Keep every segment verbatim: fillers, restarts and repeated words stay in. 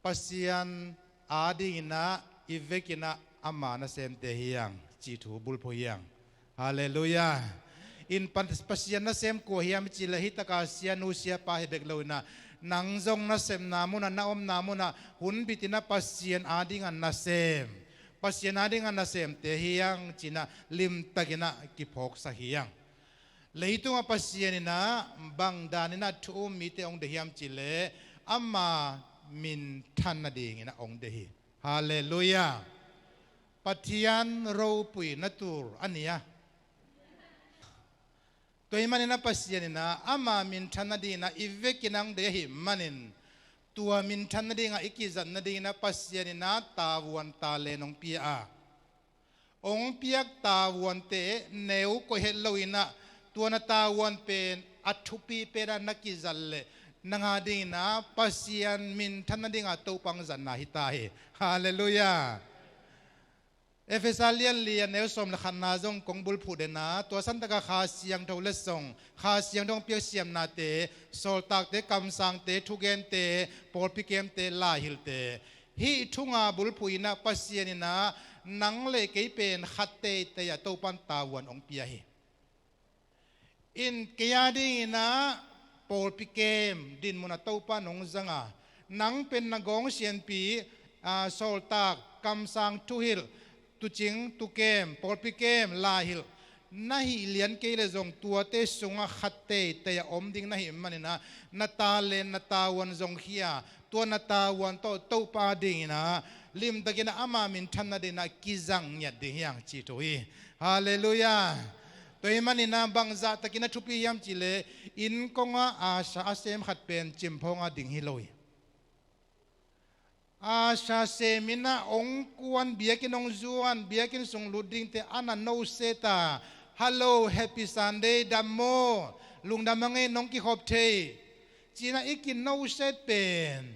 Pasian adingin ah i vekin ah ama nasemte hi hang cih thu bulphuh hi hang. Halleluiah. In Pa-, Pasian nasem kua hiam i cih leh hih taka sianu siapa hi bek lo in ah, nang zong na sepna mun ah, na omna mun ah hun bit in ah Pasian adingin ah nasem, Pasian adingin ah nasemte hi hang ci-in ah limtakin ah kiphawksak hi hang. Leitungah Pasian in ah bang danin ah thu um mite hong deih hiam cih leh ama minthan nadingin ah hong deih hi. Halleluiah. Pathian ropui na tur a ni a. Tua ahih manin ah Pasian in ah ama minthan nadingin ah i vekin ah hong deih ahih manin, tua minthan nadingah i kizat nadingin ah Pasian in ah tavuan talent hong pia a, hong piak tavuante neu koih het lo in ah, tua na tavuan pen a thupi pen ah na kizat leh, nang adingin ah Pasian minthan nadingah Topa hong zatna hi ta hi. Halleluiah. Efesa lian li a neu sawm le khatna zong kong bulphuh den a, tua santakah Kha Siangtho letsong, Kha Siangtho hong piak siamnate, sawltakte, kamsangte, thugente, pawlpi kemte, laihilhte, hih thu nga bulphuh in ah Pasian in ah nang le kei pen khat teitei ah Topa'n tavuan hong pia hi. In kei adingin ah pawlpi kem dinmun ah Topa'n hong zang a, nang pen na gawng sianpi, aa, sawltak, kamsang, thuhilh, tuucing, tuukem, pawlpi kem, laihilh na hih lian kei leh zong tuate sungah khat teitei ah om ding na hih manin ah, na talent, na tavuan zong khia, tua na tavuan tawh Topa adingin ah limtakin ah ama minthan nadingin ah kizang ngiat ding hi hang cih thu hi. Halleluiah. Tua ahih manin ah bangzah takin ah thupi hiam cih leh, inn kongah Usher a sem khat pen cimphawng a ding hi lo hi. Usher sem in ah hong kuan, biakinn hong zuan, biakinn sung lut dingte a na noset a, "Hello, Happy Sunday, dam maw? Lungdam a ngei, nong kikhop thei," ci-in ah i kinoset pen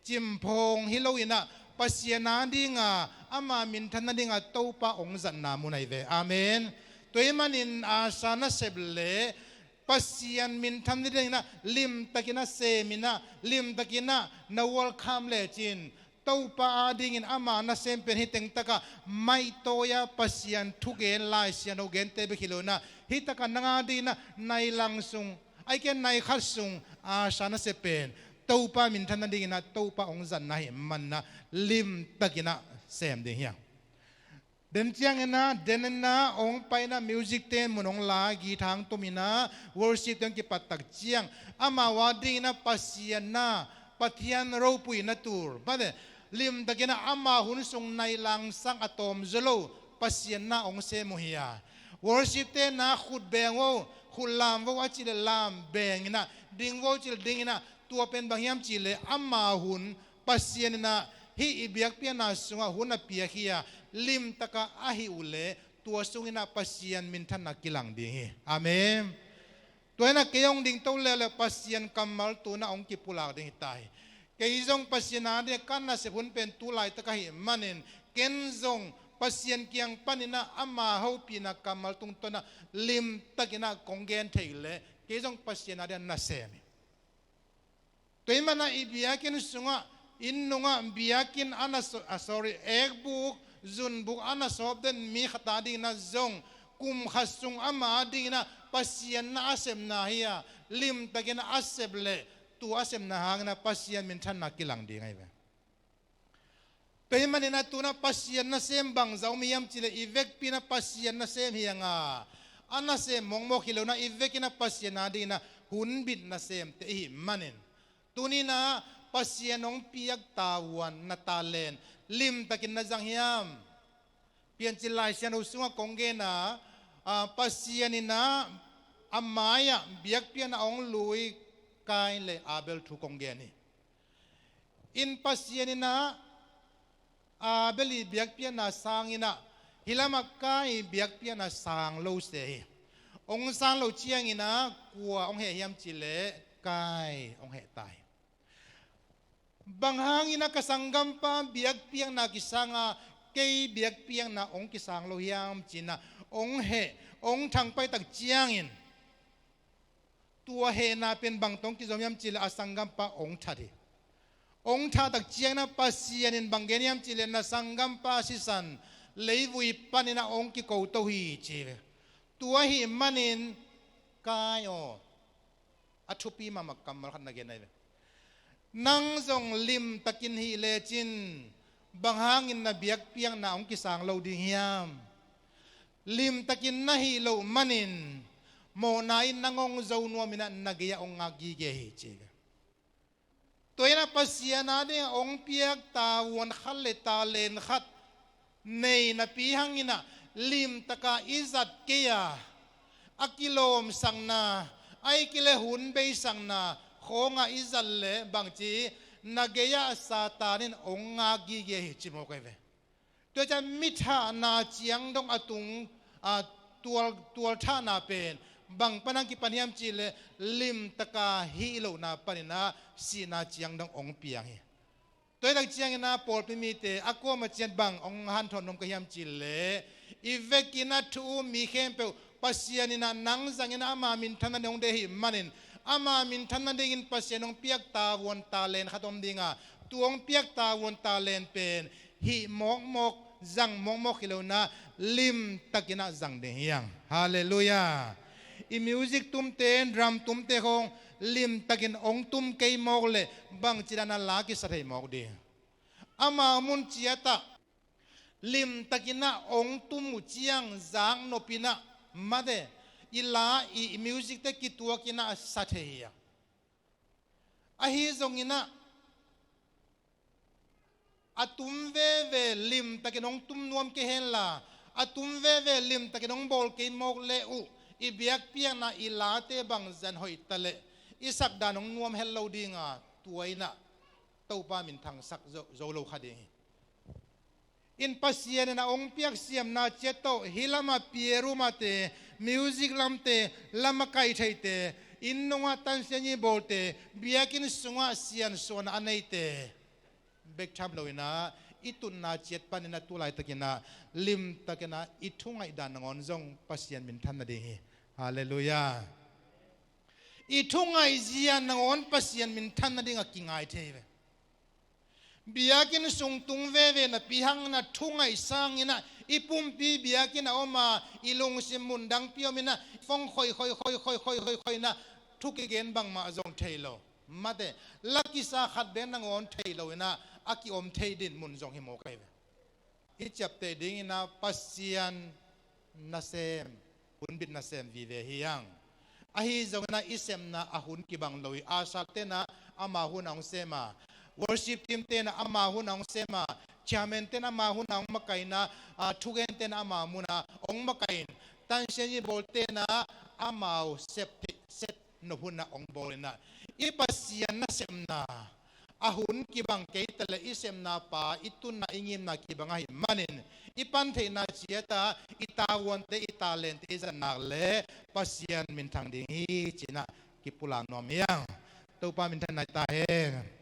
cimphawng hi lo in ah, Pasian adingin ah ama minthan nadingin ah Topa hong zatna mun ahi ve. Amen. Tua ahih manin Usher na sep leh, Pasian minthan nadingin ah limtakin ah sem in ah, limtakin ah na welcome lecin, Topa adingin ama nasem pen hih teng takah maitawi a, Pasian thugen, Lai Siangtho gente bek hi lo in ah, hih takah nang adingin ah nai lang sung, ahih kei leh nai khat sung Usher na sep pen Topa minthan nadingin ah Topa hong zatna ahih manin ah limtakin ah sem ding hi hang. Den ciangin ah, den in ah hong pai in ah, music te'n mun hong la, guitar hong tum in ah, worship te'n kipat tak ciang, amau adingin ah Pasian na, Pathian ropui na tur, mate, limtakin ah ama hun sung nai lang sang a tawm zaw lo Pasian na hong sem uh hi a. Worship te'n ah khut beng vo, khut lam vo a cih leh lam beng in ah, ding vo cih leh ding in ah, tua pen bang hiam cih leh ama hun, Pasian in ah hih i biakpiakna sungah hun a piak hi a, limtakin a hih uh leh tua sungin ah Pasian minthanna kilang ding hi. Amen. Tua in ah kei hong dingto leuleu Pasian kammal tu-in ah hong kipulak ding hi ta hi. Kei zong Pasian adingin ka nasep hun pen tu laitak ahih manin, ken zong Pasian kiang panin ah ama hopihna kammal tungtawn ah limtakin ah kong gen theih leh kei zong Pasian adingin ah nasem hi. Tua ahih manin ah i biakinn sungah, inn nungah biakinn a na saw-, ah, sorry, ekbuk, zunbuk a na sawp den mi khat adingin ah zong kum khat sung ama adingin ah Pasian na a sepna hi a, limtakin ah a sep leh tua a sepna hangin ah Pasian minthanna kilang ding ahi ve. Tua ahih manin ah tu-in ah Pasian nasem bangzah om hiam cih leh i vekpi-in ah Pasian nasem hi hang a, a nasem mawkmawk hi lo-in ah i vekin ah Pasian adingin ah hun bit nasemte i hih manin, tuni-in ah Pasian hong piak tavuan, na talent limtakin na zang hiam? Piancil Lai Siangtho sungah kong gen a, ah, Pasian in ah a mai-ah biakpiakna hong lui Kain le Abel thu kong gen hi. In Pasian in ah Abel i biakpiakna sang in ah, hih lamah Kain i biakpiakna sang lo se hi. Hong sang lo ciangin ah kua hong heh hiam cih leh Kain hong heh ta hi. Bang hangin ah ka sanggampa biakpiakna kisang a, kei biakpiakna hong kisang lo hiam ci-in ah hong heh, hong thangpai tak ciangin, tua hehna pen bang tawh hong kizom hiam cih leh a sanggampa hong that hi. Ong thahtak ciangin ah Pasian in bang gen hiam cihleh, na sanggampa sisan leivui panin ah ong kiko to hi ci ve. Tua ahih manin Kain aw, a thupi mahmah kammal khat na gen ahi ve. Nang zong limtakin hih lecin bang hangin na biakpiakna hong kisang lo ding hiam? Limtakin na hih loh manin mawhna in nang hong zo nuamin ah na gei-ah hong ngak gige hi ci ve. Tua in ah Pasian a dingah hong piak tavuan khat le talent khat nei napi hangin ah limtaka i zat kei a, a kilawmsakna, ahih kei leh hun beisakna khawngah i zat leh bangci, na gei-ah Satan in hong ngak gige hi ci mawk ahi ve. Tua ciang mithahna ciang dong a tung, a, tual, tualthahna pen bang pan hong kipan hiam cihleh, limtaka hih lohna panin ah sihna ciang dong hong piang hi. Tua hi tak ciangin ah pawlpi mite a kuama ciat bang hong hanthawn nuam ka hiam cihleh, i vekin a thu um mi khempeuh Pasian in ah nang zangin ah ama minthanna ding hong deih ahih manin, ama minthanna dingin Pasian hong piak tavuan talent khat om ding a, tua hong piak tavuan talent pen hih mawkmawk, zang mawkmawk hi lo in ah limtakin ah zang ding hi hang. Halleluiah. I music tumte, drum tumte khawng limtakin hong tum kei mawk leh bangci dan a la kisa thei mawk ding. Amau mun ciat ah limtakin ah hong tum uh ciang zak nop in ah, mate, i la, i, i music te kituak in ah sa thei hi a. Ahi zongin ah a tum veve limtakin hong tum nuam kei hen la, a tum veve limtakin hong bawl kei mawk leh uh, i biakpiakna, i late bangzah in hoih ta leh i sak dan hong nuam het lo ding a, tua in ah Topa minthangsak zo, zo lo kha ding hi. In Pasian in ah hong piak siamna ciat tawh hih lamah piarumate, music lamte, la makaih theite, inn nungah tansianyi bawlte, biakinn sungah siansuahna a neite bek tham lo in ah, i tutna ciat panin ah tu laitakin ah limtakin ah i thungaih dan nangawn zong Pasian minthan nading hi. Halleluiah. I thungaih zia nangawn Pasian minthan nading a kingai thei ve. Biakinn sung tung veve napi hangin ah thungaih sangin ah i pumpi biakinn a om a, i lungsim mun dangpi om in ah, phone khoi khoi khoi khoi khoi khoi khoi in ah thu kigen bangmah zong thei lo. Mate, la kisa khat bek nangawn thei lo in ah, a kiom thei dinmun zong hi mawk ahi ve. I ciapteh dingin ah Pasian nasem, hunbit nasem vive hi hang. Ahi zongin ah i sepna a hun kibang lo hi. Usher te'n ah ama hun a hong sem a, worship team te'n ah ama hun a hong sem a, chairman te'n ama hun a hong makaih in ah, a, thugen te'n ama mun a hong makaih in, tansianyi bawl te'n ah amau sep, sep nop hun a hong bawl in ah, i Pasian nasepna a hun kibang kei ta leh i sepna pa, i tunna, i ngimna kibang ahih manin, i pan theihna ciat ah i tavuante, i talente i zat nak leh Pasian minthang ding hi ci-in ah kipulak nuam hi hang. Topa minthanna hi ta hen.